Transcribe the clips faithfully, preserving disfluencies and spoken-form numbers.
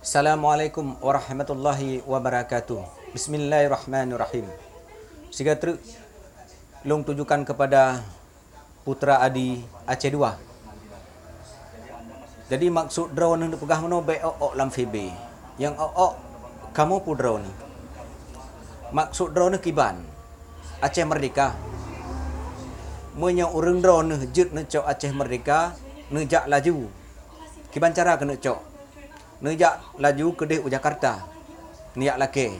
Assalamualaikum warahmatullahi wabarakatuh. Bismillahirrahmanirrahim. Siga treuk lôn tujukan kepada putra adi Aceh dua. Jadi maksud droeneuh neupeugah meunoe bék ôk-ôk lam V B. Nyang ôk-ôk kamoe peue droeneuh. Maksud droeneuh kiban? Aceh Merdeka. Meunyoe ureuëng droeneuh jeuet neucok Aceh Merdeka, neujak laju. Kiban cara keuneuk cok? Neujak laju keudeh u Jakarta. Neujak lakée.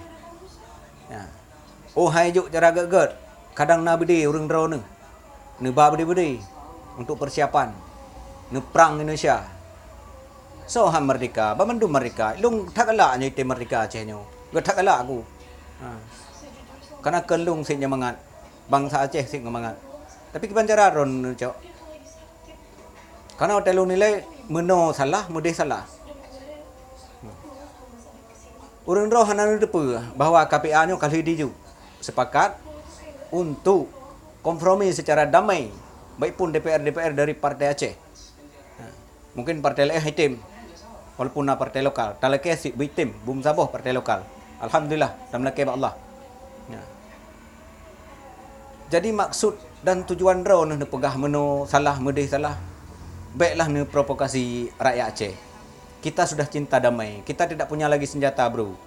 Ya. Oh hai jok cara gét-gét, kadang na beudé ureuëng droeneuh. Neuba beudé-beudé untuk persiapan neuprang Indonesia. Soe han merdeka, banmandum merdeka. Lôn that galak nyoe item merdeka Aceh nyoe. Gét that galak aku. Ha. Karena keu lôn sit nyemangat, bangsa Aceh sit nyemangat. Tapi kiban cara droeneuh cok? Karena watée lôn nilai meunoe salah, meudeh salah. Ureuëng droe hana neuteupeue bahwa K P A nyoe ka lheueh jijok sepakat untuk kompromi secara damai, baik pun D P R-D P R dari Partai Aceh. Ha, mungkin partai laén item, walaupun na partai lokal, talakée sit beuitem, beusaboh partai lokal. Alhamdulillah, tameulakée bak Allah. Ya. Jadi maksud dan tujuan droeneuh neupeugah meunoe salah, meudeh salah, béklah neuprovokasi rakyat Aceh. Kita sudah cinta damai, kita tidak punya lagi senjata, bro.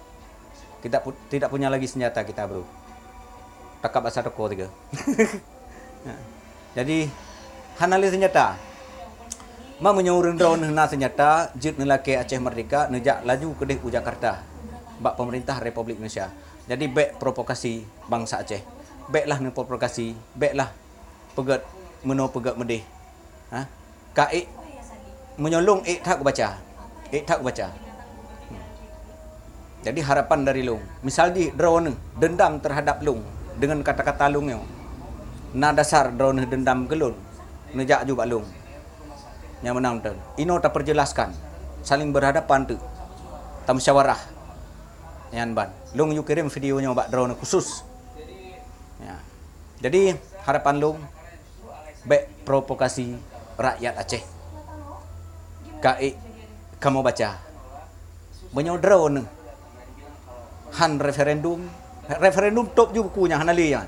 Kita pu-, tidak punya lagi senjata kita, bro. Takab asa toko tiga. Jadi hana lé senjata. Ma meunyoe ureuëng droeneuh na senjata, jeuet neulakée Aceh Merdeka, neujak laju keudeh u Jakarta bak pemerintah Republik Indonesia. Jadi bék provokasi bangsa Aceh. Béklah neuprovokasi, béklah peugét meunoe peugét meudeh. Ha? Ka ék, meunyoe lôn ék that kubaca. Ék that kubaca. Jadi harapan dari lôn, misal jih droeneuh dendam terhadap lôn dengan kata-kata lôn nyoe, na dasar droeneuh dendam keu lôn, neujak ju bak lôn. Nyang meunan mantong. Inoe taperjelaskan, saling berhadapan teuk, tamusyawarah. Nyan ban. Lôn yue kirém video nyoe bak droeneuh khusus. Ya. Jadi harapan lôn, bék provokasi rakyat Aceh. Ka ék kamoe baca. Meunyoe droeneuh han referendum, referendum top ju buku nyan hana lé nyan.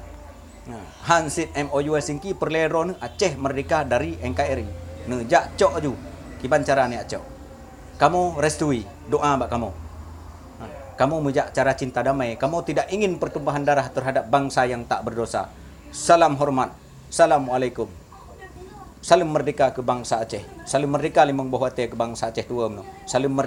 Nah, han sit M O U Helsinki, peureulée droeneuh Aceh merdeka dari N K R I. Neujak cok ju. Kiban cara neujak cok? Kamoe restui doa bak kamoe. Nah, kamoe meujak cara cinta damai. Kamoe tidak ingin pertumpahan darah terhadap bangsa yang tak berdosa. Salam hormat. Assalamualaikum. Saleuem merdeka keu bangsa Aceh. Saleuem merdeka limong boh watée keu bangsa Aceh tuwoe meunoe. Saleuem merdeka.